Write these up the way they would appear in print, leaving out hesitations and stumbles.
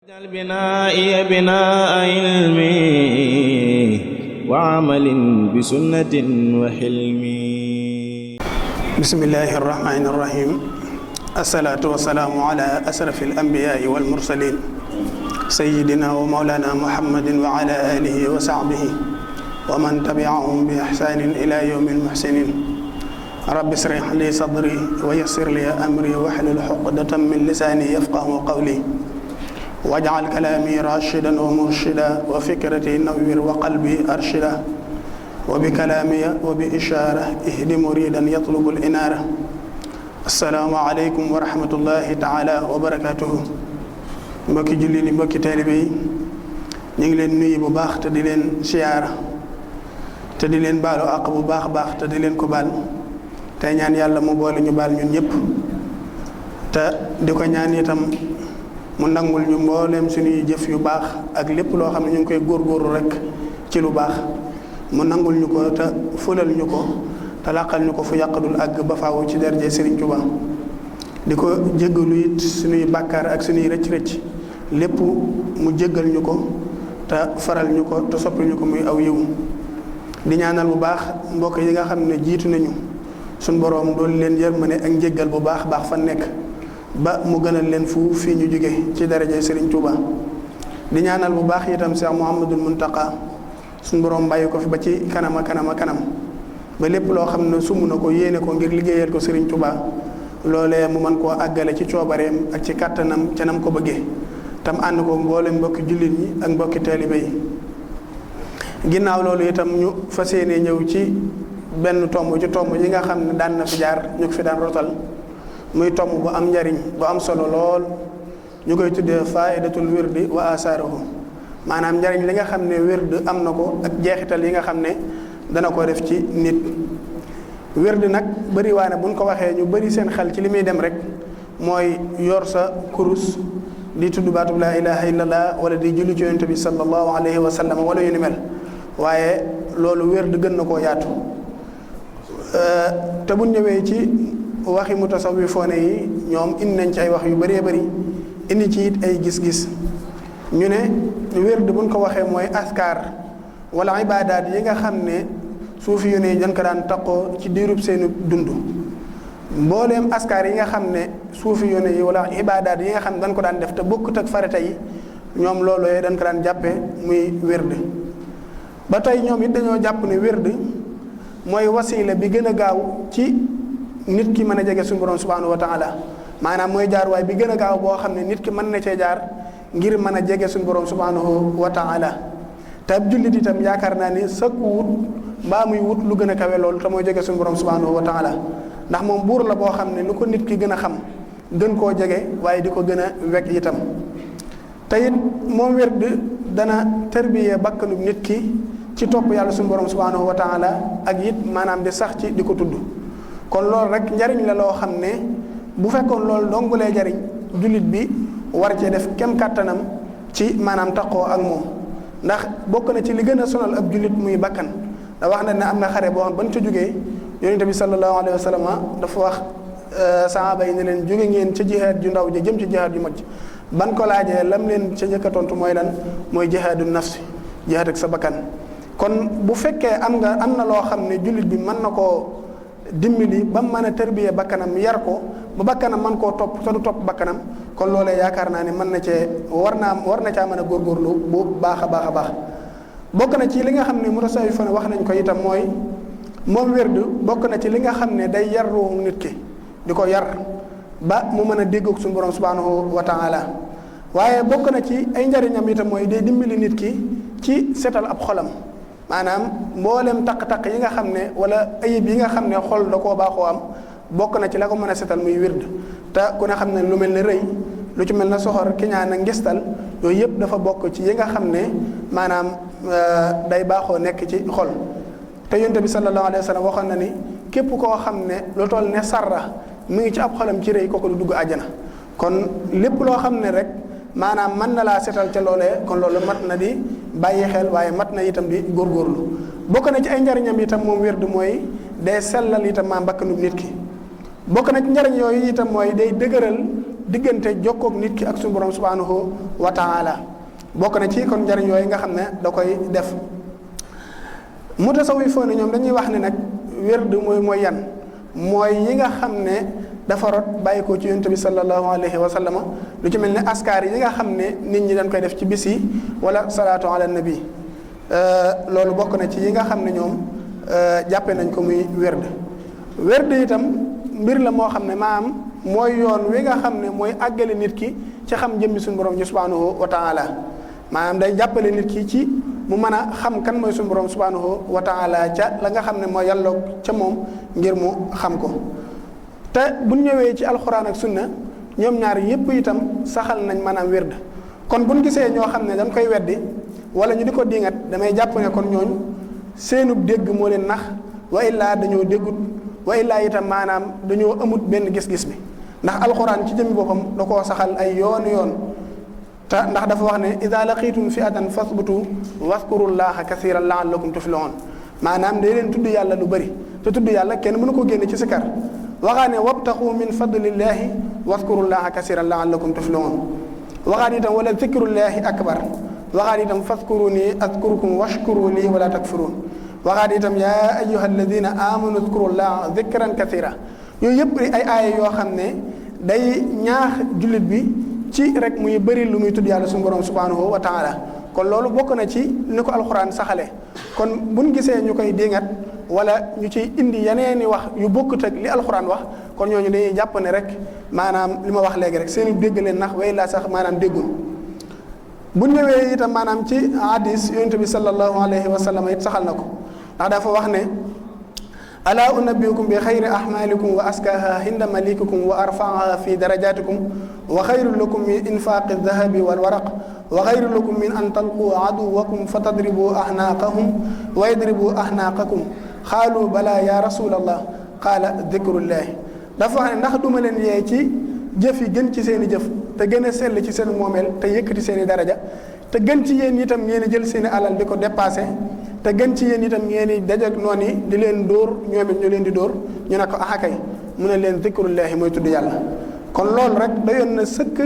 واجعل بنائي بناء علمي وعمل بسنة وحلم. بسم الله الرحمن الرحيم. الصلاة والسلام على أشرف الأنبياء والمرسلين سيدنا ومولانا محمد وعلى آله وصحبه ومن تبعهم بإحسان إلى يوم المحسنين. رب اشرح لي صدري ويسر لي أمري واحلل عقدة من لساني يفقهوا قولي واجعل كلامي راشدا ومرشدا وفكرتي نوّر وقلبي أرشدا وبكلامي وبإشارة اهد مريدا يطلب الإنارة. السلام عليكم ورحمة الله تعالى وبركاته. mbokki julli ni mbokki taalibe yi ñu ngi leen nuyu bu baax te di leen siyaara te di leen baalu àq bu baax baax te di leen ko baal tey ñaan yàlla mu boole ñu baal ñun ñëpp te di ko ñaan itam mu nangul ñu mbooleem suñuy jëf yu baax ak lépp loo xam ne ñu ngi koy góorgóorlu rek ci lu baax mu nangul ñu ko te fulal ñu ko te làqal ñu ko fu yàqadul àgg ba faaw ci darje Serigne Touba. di ko jéggalu it suñuy bàkkaar ak suñuy rëcc-rëcc lépp mu jéggal ñu ko te faral ñu ko te soppil ñu ko muy aw yiw. di ñaanal bu baax mbokk yi nga xam ne jiitu nañu suñ boroom doon leen yërmande ak njéggal bu baax baax fa nekk ba mu gënal leen fu fii ñu jóge ci daraje Serigne Touba. di ñaanal bu baax itam Cheikh Mouhamadoul Mountakha suñ boroom bàyyi ko fi ba ci kanam a kanam a kanam ba lépp loo xam ne sumb na ko yéene ko ngir liggéeyal ko Serigne Touba loolee mu mën koo àggale ci coobareem ak ci kàttanam ca nam ko bëggee tam ànd ko mboolem mbokki jullit ñi ak mbokki taalibe yi. ginnaaw loolu itam ñu fas yéene ñëw ci benn tomb ci tomb yi nga xam ne daan na fi jaar ñu ko fi daan rotal muy tomb bu am njariñ bu am solo lool ñu koy tuddee faidatul wirdi wa asaaruhu maanaam njariñ li nga xam ne wird am na ko ak jeexital yi nga xam ne dana ko def ci nit. wird nag bëri waane buñ ko waxee ñu bëri seen xel ci li muy dem rek mooy yor sa kurus di tudd baatub laa ilaha illallah wala di julli ci yonent bi sallallahu alayhi wa sallam wala yu ni mel waaye loolu wird gën na koo yaatu. te buñ ñëwee ci waxi mutasawwifoone yi ñoom indi nañ ci ay wax yu bëree bëri indi ci it ay gis-gis ñu ne wird buñ ko waxee mooy askar wala ibaadaat yi nga xam ne suufi yu ne dañ ko daan taqoo ci diirub seeni dund. mbooleem askar yi nga xam ne suufi yu ne yi wala ibaadaat yi nga xam ne dañ ko daan def te bokkut ak farata yi ñoom loolu yooyu dañ ko daan jàppe muy wird. ba tey ñoom it dañoo jàpp ne wird mooy wasiila bi gën a gaaw ci nit ki mën a jege suñu borom subhanahu wa taala maanaam mooy jaar waay bi gën a gaaw boo xam ne nit ki mën na cee jaar ngir mën a jege suñu borom subhanahu wa taala. te ab jullit itam yaakaar naa ni sëkku wut mbaa muy wut lu gën a kawe loolu te mooy jege suñu borom subhanahu wa taala ndax moom buur la boo xam ne lu ko nit ki gën a xam gën koo jege waaye di ko gën a wekk itam. te it moom wird dana tarbiyee bakkanu nit ki ci topp yàlla suñu borom subhanahu wa taala ak it maanaam di sax ci di ko tudd. kon loolu rek njariñ la loo xam ne bu fekkoon loolu dongulee jariñ jullit bi war cee def kem kàttanam ci maanaam taqoo ak moom ndax bokk na ci li gën a sonal ab jullit muy bakkan. da wax na ne am na xare boo xam ban ca jógee yonente bi sallallahu alayhi wa sallam dafa wax sahaaba yi ne leen jóge ngeen ca jihaad ju ndaw ji jëm ci jihaad ju mag ji ban ko laajee lam leen ca njëkk a tontu mooy lan mooy jihaadu nafsi jihaad ak sa bakkan. kon bu fekkee am na loo xam ne jullit bi mën na koo dimbali ba mu mën a tarbiyee bakkanam yar ko ba bakkanam mën koo topp te du topp bakkanam kon loolee yaakaar naa ne mën na cee war na caa mën a góorgóorlu bu baax a baax a baax. bokk na ci li nga xam ne mutasawwifoon wax nañ ko itam mooy moom wird bokk na ci li nga xam ne day yar ruuxu nit ki di ko yar ba mu mën a déggoog suñu borom subhanahu wa taala waaye bokk na ci ay njariñam itam mooy day dimbali nit ki ci setal ab xolam maanaam mboolem taq-taq yi nga xam ne wala ayib yi nga xam ne xol da koo baaxoo am bokk na ci la ko mën a setal muy wird. te ku ne xam ne lu mel ne rëy lu ci mel ne soxor kiñaan ak ngistal yooyu yëpp dafa bokk ci yi nga xam ne maanaam day baaxoo nekk ci xol. te yonent bi sallallahu alayhi wa sallam waxoon na ni képp koo xam ne lu toll ne sarra mu ngi ci ab xolam ci rëy kooku du dugg àjjana. kon lépp loo xam ne rek maanaam mën na laa setal ca loolee kon loolu mat na di bàyyi xel waaye mat na itam di góorgóorlu. bokk na ci ay njariñam itam moom wird mooy day sellal itam maa bakkanu nit ki. bokk na ci njariñ yooyu itam mooy day dëgëral diggante jokkoog nit ki ak suñu borom subhanahu wa taala bokk na ci kon njariñ yooyu nga xam ne da koy def. Mutasawifoon ñoom dañuy wax ne nag wird mooy yan mooy yi nga xam ne dafa rot bàyyi ko ci yonent bi sallallahu alayhi wa sallam lu ci mel ne askar yi nga xam ne nit ñi dañ koy def ci bis yi wala salaatu ala nabi loolu bokk na ci yi nga xam ne ñoom jàppe nañ ko muy werd itam mbir la moo xam ne maam mooy yoon wi nga xam ne mooy àggale nit ki ci xam jëmmi suñu borom ji subhanahu wa taala maanaam day jàppale nit ki ci mu mën a xam kan mooy suñu borom subhanahu wa taala ca la nga xam ne mooy yàlloog ca moom ngir mu xam ko. te bu ñëwee ci alxuraan ak sunna ñoom ñaar yépp itam saxal nañ maanaam werd kon buñ gisee ñoo xam ne dañ koy weddi wala ñu di ko dingat damay jàpp ne kon ñooñ seenub dégg moo leen nax wa illaa dañoo déggut wa illaa itam maanaam dañoo amut benn gis-gis bi ndax alxuraan ci jëmmi boppam da koo saxal ay yoon te ndax dafa wax ne ida laqiitum fi'atan fasbutu waskurullaha kasiran la'allakum tuflihun maanaam day leen tudd yàlla lu bëri te tudd yàlla kenn mënu ko génne ci sikar waxaa ne wabtaxu min fadlillahi waskurullaha kasiran la'allakum tuflihun waxaat itam wala zikrullahi akbar waxaat itam fadkuruni adkurukum washkuru li wala takfurun waxaat itam yaa ayyuha alladina amanu zkurullaha zikran kasira yooyu yëpp ay aaya yoo xam ne day ñaax jullit bi ci rek muy bëri lu muy tudd yàlla suñu borom subhanahu wa taala kon loolu bokk na ci ni ko alxuraan saxale kon buñ gisee ñu koy dingat wala ñu ciy indi yeneeni wax yu bokkut ak li alxuraan wax kon ñooñu dañuy jàpp ne rek maanaam li ma wax léegi rek seeni dégg leen nax way laa sax maanaam déggul bu ñëwee itam maanaam ci hadis yonent bi sallallahu alayhi wa sallam it saxal na ko ndax dafa wax ne alaa unabbiukum bi xayri ahmalikum wa askaha hinda malikukum wa arfaaha fi darajatikum wa xayru lakum min infaqi dahabi wal waraq wa xayru lakum min an talqu aduwakum fa tadribu ahnaaqahum wa yadribu ahnaaqakum xaalu bala ya rasulallah qaala dikrullahi dafa wax ne ndax duma leen yee ci jëf yi gën ci seen i jëf te gën a sell ci seen moomeel te yëkkati seen i daraja te gën ci yéen itam ngeen jël seen i alal di ko dépassé te gën ci yéen itam ngeen di dajak noonu yi di leen dóor ñoom it ñu leen di dóor ñu ne ko axakay mu ne leen zikrullahi mooy tudd yàlla kon loolu rek dayoon na sëkk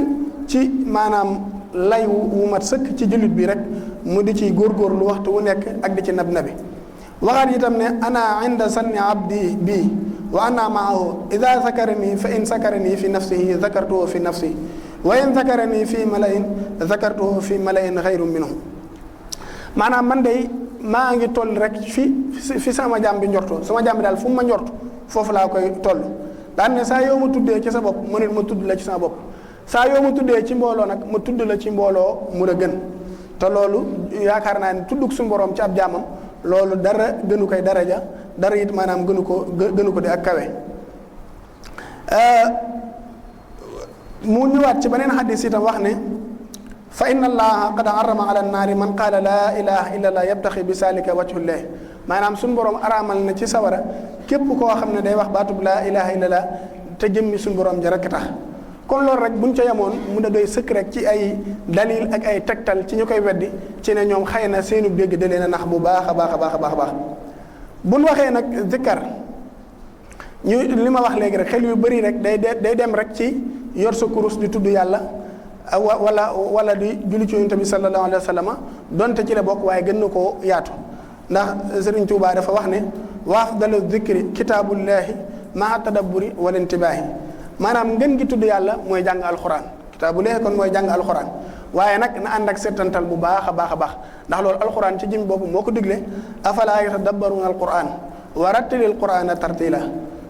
ci maanaam lay wu mat sëkk ci jullit bi rek mu di ci góorgóorlu waxtu wu nekk ak di ci nab nabi waxaat itam ne ana inda sanni abdi bii wa ana maahu ida zakarani fa in zakarani fi nafsihi zakartuhu fi nafsi wa in zakarani fi malain zakartuhu fi malain xayru minhu maanaam man day maa ngi toll rek fi sama jaam bi njorto sama jaam bi daal fu mu ma njort foofu laa koy toll daan ne saa yoo ma tuddee ci sa bopp mu ne ma tudd la ci sama bopp saa yoo ma tuddee ci mbooloo nag ma tudd la ci mbooloo mu la gën te loolu yaakaar naa ne tuddug suñu borom ci ab jaamam loolu dara gënu koy daraja dara it maanaam gënu ko di ak kawe mu ñëwaat ci beneen xadis itam wax ne fa inna allaha qad harrama ala naari man qaala laa ilaha illa allah yabtaxi bi salika wajhullah maanaam suñu borom araamal na ci sawara képp koo xam ne day wax baatub laa ilaha illa allah te jëmmi suñu borom ja rekk tax kon loolu rek buñ ca yemoon mu da doy sëkk rek ci ay dalil ak ay tegtal ci ñu koy weddi ci ne ñoom xëy na seenu dégg da leen a nax bu baax a baax a baax a baax a baax buñ waxee nag zikkar ñu li ma wax léegi rek xel yu bëri rek day dem rek ci yor sa kurus di tudd yàlla wala di julli ci Yonent bi sallallahu alayhi wa sallam donte ci la bokk waaye gën na koo yaatu ndax Serigne Touba dafa wax ne wa afdalu zikri kitaabullahi maa tadabburi wal intibaahi maanaam ngën gi tudd yàlla mooy jàng alxuraan kitaabullahi kon mooy jàng alxuraan waaye nag na ànd ak settantal bu baax a baax a baax ndax loolu alxuraan ci jëm boobu moo ko digle afalaa yatadabbaruuna alquran wa rattilil qur'ana tartila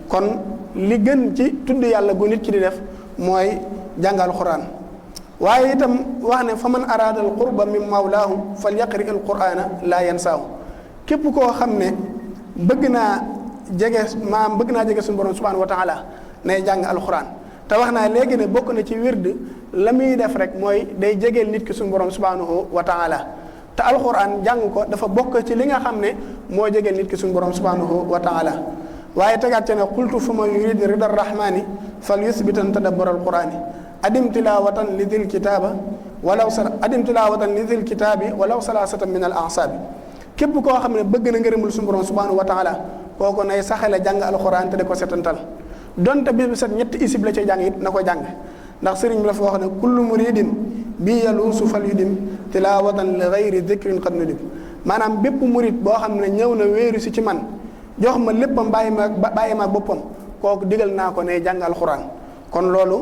kon li gën ci tudd yàlla gu nit ki di def mooy jàng alxuraan waaye itam wax ne fa man araada al qurba min mawlaahu fal yaqri al qur'ana laa yansaahu képp koo xam ne bëgg naa jege suñu borom subhanahu wa taala nay jàng alxuraan te wax naa léegi ne bokk na ci wird la muy def rek mooy day jegeel nit ki suñu borom subhanahu wa taala te alxuraan jàng ko dafa bokk ci li nga xam ne moo jegeel nit ki suñu borom subhanahu wa taala waaye tegaat ci ne qultu fa man yurid rida rahmani fal yusbitan tadabbur alqurani adim tilawatan li dil kitaba walaw salasatan min al ansaabi képp koo xam ne bëgg na ngërëmul suñu borom subhanahu wa taala kooku nay saxale jàng alxuraan te di ko setantal donte bis bu set ñetti isib la cay jàng it na ko jàng ndax sëriñ bi dafa wax ne kullu muridin bi yaluusu fal yudim tilawatan li gayri dikrin qad nudim maanaam bépp murid boo xam ne ñëw na wéeru si ci man jox ma léppam bàyyi ma boppam kooku digal naa ko ne jàng alxuraan kon loolu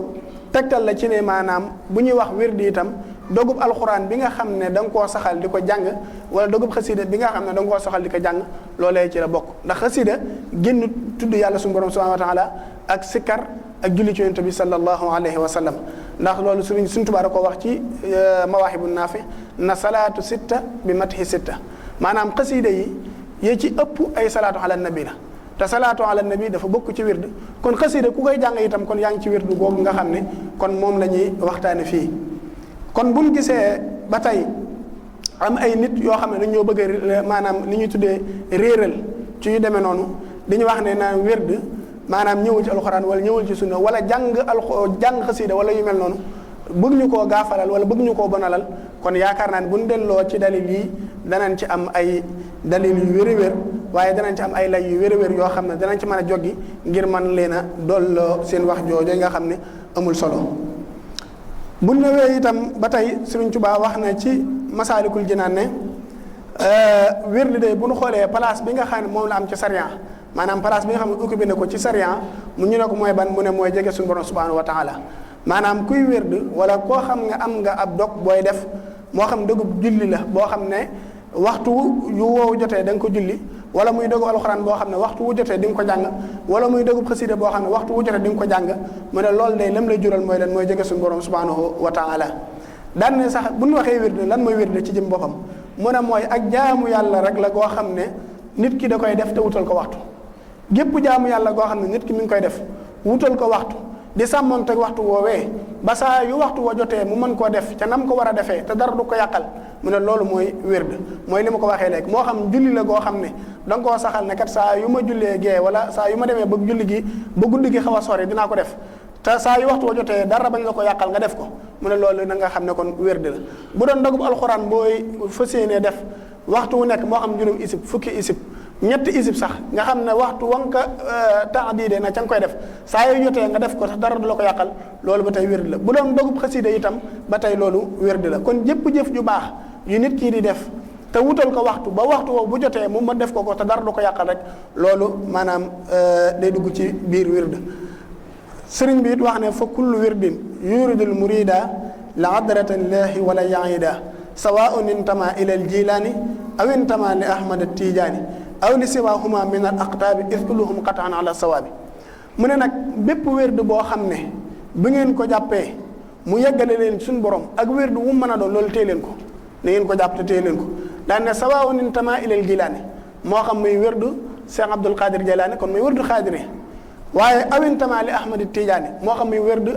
tegtal la ci ne maanaam bu ñuy wax wirdi itam dogub alxuraan bi nga xam ne da nga koo saxal di ko jàng wala dogub xasida bi nga xam ne da nga koo saxal di ko jàng loolee ci la bokk ndax xasida génn tudd yàlla suñu borom subhanahu wa taala ak sikkar ak julli ci yonent bi sallallahu alayhi wa sallam ndax loolu suñ Tuubaa da ko wax ci mawaahibu naafi na salaatu sitta bi mathi sitta maanaam xasida yi ci ëpp ay salaatu ala nabi la te salaatu ala nabi dafa bokk ci wird kon xasida ku koy jàng itam kon yaa ngi ci wirdu googu nga xam ne kon moom la ñuy waxtaane fii kon bu ñu gisee ba tey am ay nit yoo xam ne dañoo bëgg a maanaam li ñuy tuddee réeral ci yu demee noonu dañu wax ne naan wird maanaam ñëwul ci alxuraan wala ñëwul ci sunna wala jàng xasida wala yu mel noonu bëgg ñu koo gaafalal wala bëgg ñu koo bonalal kon yaakaar naa ne bu ñu delloo ci dalil yi danañ ci am ay dalil yu wér-wér waaye danañ ci am ay lay yu wér-wér yoo xam ne danañ ci mën a joggi ngir man leen a dolloo seen wax joojo nga xam ne amul solo. bu ñëwee itam ba tey Sëriñ Tuubaa wax na ci Masaalikul Jinaan ne wird de bu ñu xoolee place bi nga xam ne moom la am ci sariya maanaam place bi nga xam ne occupé na ko ci sariya mu ñu ne ko mooy ban mu ne mooy jege suñu borom subhanahu wa taala maanaam kuy wird wala koo xam nga am nga ab dog booy def moo xam dogub julli la boo xam ne waxtu yu woowu jotee da nga ko julli wala muy dogub alxuraan boo xam ne waxtu wu jotee di nga ko jàng wala muy dogub xasida boo xam ne waxtu wu jotee di nga ko jàng mu ne loolu day lam lay jural mooy lan mooy jege suñu borom subhanahu wa taala daan ne sax bu ñu waxee wird lan mooy wird ci jëm boppam mu ne mooy ak jaamu yàlla rek la goo xam ne nit ki da koy def te wutal ko waxtu gépp jaamu yàlla goo xam ne nit ki mi ngi koy def wutal ko waxtu di sàmmonte waxtu woowee ba saa yu waxtu wa jotee mu mën koo def ca nam ko war a defee te dara du ko yàqal mu ne loolu mooy wird mooy li ma ko waxee léegi moo xam julli la goo xam ne da nga koo saxal ne kat saa yu ma jullee gee wala saa yu ma demee ba julli gi ba guddi gi xaw a sori dinaa ko def te saa yu waxtu wa jotee dara bañ la ko yàqal nga def ko mu ne loolu na nga xam ne kon wird la bu doon dogub alxuraan booy fas yéenee def waxtu wu nekk moo xam juróom isib fukki isib ñetti isib sax nga xam ne waxtu wa nga taxdiide na ca nga koy def saa yu jotee nga def ko sax dara du la ko yàqal loolu ba tey wird la bu doon dogub xasida itam ba tey loolu wird la kon jëpp jëf ju baax yu nit kii di def te wutal ko waxtu ba waxtu woowu bu jotee mu ma def ko te dara du ko yàqal rek loolu maanaam day dugg ci biir wird sëriñ bi it wax ne fa kullu wirdin yuridul murida la adratallahi wala yaida sawaun intama ila al jilani aw intama li ahmad at tijaani aw li siwahuma min al aqtaabi is kulluhum qataan ala sawaabi mu ne nag bépp wérd boo xam ne bu ngeen ko jàppee mu yeggale leen suñu borom ak wérd wu mën a doon loolu téye leen ko na ngeen ko jàpp te téye leen ko daan ne sawaun intama ila al jilaani moo xam muy wérdu Cheikh Abdul Qadir Jaylaani kon muy wérdu xaadiri waaye awintama li ahmad tijaani moo xam muy wérdu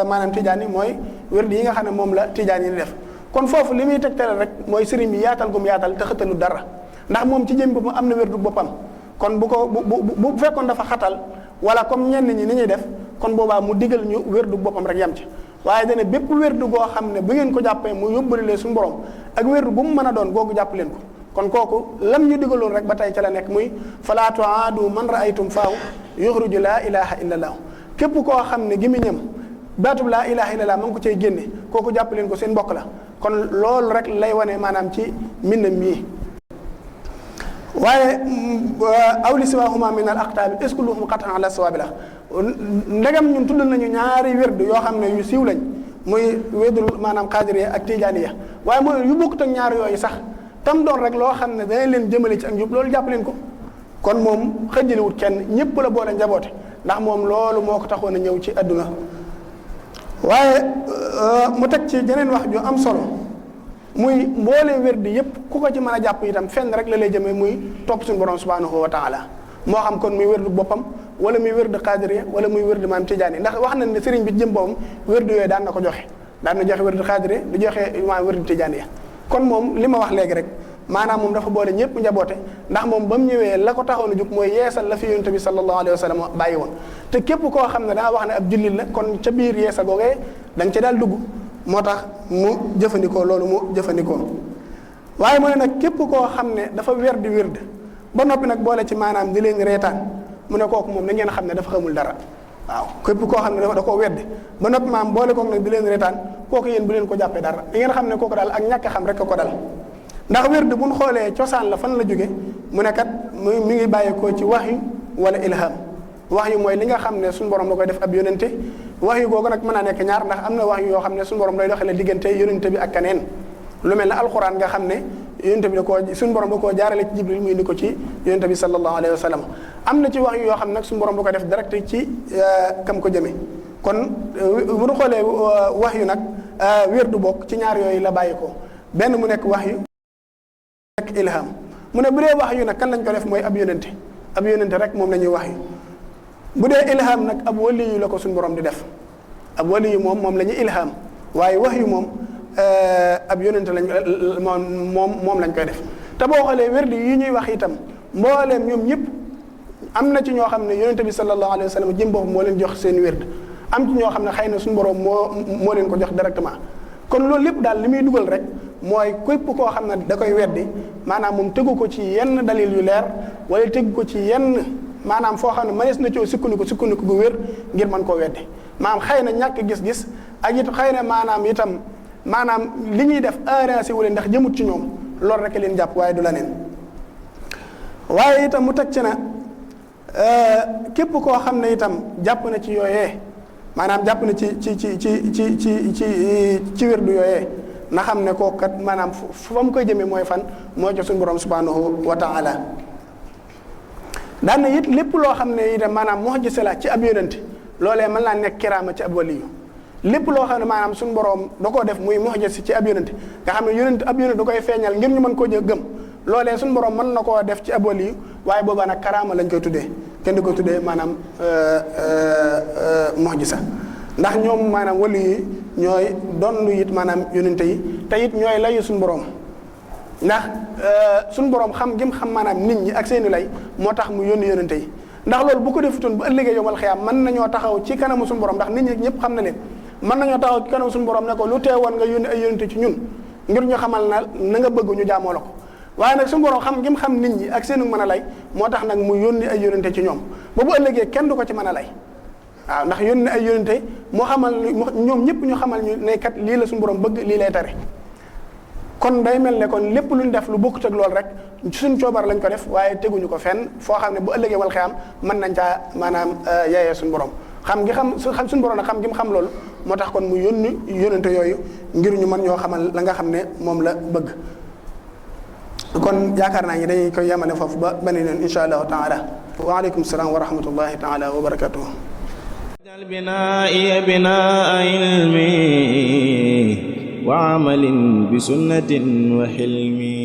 maanaam tijaani mooy wérdu yi nga xam ne moom la tijaani di def kon foofu li muy tegtale rek mooy sëriñ bi yaatal gum yaatal te xëtalu dara ndax moom ci jëm boppam am na wérdu boppam kon bu fekkoon dafa xatal wala comme ñenn ñi ni ñuy def kon boobaa mu digal ñu wérdu boppam rek yam ci waaye dane bépp wérdu goo xam ne bu ngeen ko jàppee mu yóbbalilee suñu borom ak wérdu bu mu mën a doon googu jàpp leen ko kon kooku lam ñu digaloon rek ba tey ca la nekk muy falaa tuaadu man raaytum faaw yuxruju laa ilaha illa allah képp koo xam ne gémmiñam baatub laa ilaha illa allah ma ngi ko cay génne kooku jàpp leen ko seen mbokk la kon loolu rek lay wane maanaam ci mbindam mii waaye awli siwahuma min al aqtaabi est-ce que luhum qatan ala sawaabi la ndegam ñun tuddal nañu ñaari wérdu yoo xam ne yu siiw lañ muy wérdul maanaam qaadiriya ak tijaaniya waaye mooy yu bokkut ak ñaar yooyu sax tam doon rek loo xam ne danañ leen jëmale ci ak njub loolu jàpp leen ko kon moom xëjjaliwut kenn ñëpp la boole njaboote ndax moom loolu moo ko taxoon a ñëw ci adduna waaye mu teg ci jeneen wax ju am solo muy mboolee wérdi yëpp ku ko ci mën a jàpp itam fenn rek la lay jëmee muy topp suñu borom subhanahu wa taala moo xam kon muy wérdu boppam wala muy wérdu xaadiriya wala muy wérdu maam tijaani ndax wax nañ ne sëriñ bi jëm boppam wérdu yooyu daan na ko joxe daan na joxe wérdu xaadiriya di joxe maam wérdu tijaaniya kon moom li ma wax léegi rek maanaam moom dafa boole ñëpp njaboote ndax moom ba mu ñëwee la ko taxoon a jóg mooy yeesal la fi yonent bi sallallahu alayhi wa sallam bàyyi woon te képp koo xam ne daa wax ne ab jullit la kon ca biir yeesa googee da nga ca daal dugg moo tax mu jëfandikoo loolu mu jëfandikoo waaye mu ne nag képp koo xam ne dafa werd ba noppi nag boole ci maanaam di leen reetaan mu ne kooku moom na ngeen xam ne dafa xamul dara waaw képp koo xam ne da koo weddi ba noppi maam boole koog nag di leen reetaan kooku yéen bu leen ko jàppee dara di ngeen xam ne kooku daal ak ñàkk xam rek ko dal ndax wérd bu ñu xoolee cosaan la fan la jóge mu ne kat mi ngi bàyyeekoo ci wahyu wala ilham wahyu mooy li nga xam ne suñu borom da koy def ab yónente wahyu googu nag mën naa nekk ñaar ndax am na wahyu yoo xam ne suñu borom day doxale diggante yónente bi ak keneen lu mel ne alquran nga xam ne yónente bi da koo suñu borom da koo jaarale ci jibril mu indi ko ci yónente bi sallallahu alayhi wa sallam am na ci wahyu yoo xam ne nag suñu borom da koy def direct ci kam ko jëme kon bu ñu xoolee wahyu nag wérdu bokk ci ñaar yooyu la bàyyi ko benn mu nekk wahyu nekk ilham mu ne bu dee wahyu nag kan lañ ko def mooy ab yónente rek moom la ñuy wahyu bu dee ilham nag ab waliyu la ko suñu borom di def ab waliyu moom la ñuy ilham waaye wahyu moom ab yónente lañ moom lañ koy def te boo xoolee wérdi yi ñuy wax itam mbooleem ñoom ñëpp am na ci ñoo xam ne yónente bi sallallahu alayhi wa sallam jëm boppam moo leen jox seen wérd am ci ñoo xam ne xëy na suñu borom moo leen ko jox directement kon loolu lépp daal li muy dugal rek mooy képp koo xam ne da koy weddi maanaam moom tegu ko ci yenn dalil yu leer wala tegu ko ci yenn maanaam foo xam ne mënees na coo sukkandiku bu wér ngir mën koo weddi maanaam xëy na ñàkk gis-gis ak it xëy na maanaam li ñuy def arrangé wu leen ndax jëmut ci ñoom loolu rek leen jàpp waaye du la neen waaye itam mu teg ci na képp koo xam ne itam jàpp na ci yooyee maanaam jàpp na ci wérdu yooyee na xam ne kooku kat maanaam fa mu koy jëmee mooy fan mooy ci suñu borom subhanahu wa taala daan na it lépp loo xam ne itam maanaam mu'jiza la ci ab yonent loolee mën naa nekk kiraama ci ab waliyu lépp loo xam ne maanaam suñu borom da koo def muy mu'jiza ci ab yonent nga xam ne ab yonent da koy feeñal ngir ñu mën koo gëm loolee suñu borom mën na koo def ci ab waliyu waaye boobaa nag karaama lañ koy tuddee kenn di ko tuddee maanaam mu'jiza ndax ñoom maanaam wali yi ñooy doon lu it maanaam yonente yi te it ñooy layu suñu borom ndax suñu borom xam gim xam maanaam nit ñi ak seeni lay moo tax mu yónni yonente yi ndax loolu bu ko defutoon bu ëllëgee yomal xiyaam mën nañoo taxaw ci kanamu suñu borom ndax nit ñi ñëpp xam na leen mën nañoo taxaw ci kanamu suñu borom ne ko lu teewoon nga yónni ay yonente ci ñun ngir ñu xamal na nga bëgg ñu jaamoo la ko waaye nag suñu borom xam gim xam nit ñi ak seenu mën a lay moo tax nag mu yónni ay yonente ci ñoom ba bu ëllëgee kenn du ko ci mën a lay waaw ndax yónni ay yonente moo xamal ñoom ñëpp ñu xamal ñu ne kat lii la suñu borom bëgg lii lay tere kon day mel ne kon lépp lu ñu def lu bokkut ak loolu rek suñ coobar lañ ko def waaye teguñu ko fenn foo xam ne bu ëllëgee wal xiyaam mën nañ caa maanaam yaayee suñu borom xam suñu borom nag xam gi mu xam loolu moo tax kon mu yónni yonente yooyu ngir ñu mën ñoo xamal la nga xam ne moom la bëgg kon yaakaar naa ñi dañuy koy yemale foofu ba beneen yoon insha allahu taala waaleykum salaam wa rahmatullahi taala wa barakatuh بنائي بناء علمي وعمل بسنة وحلمي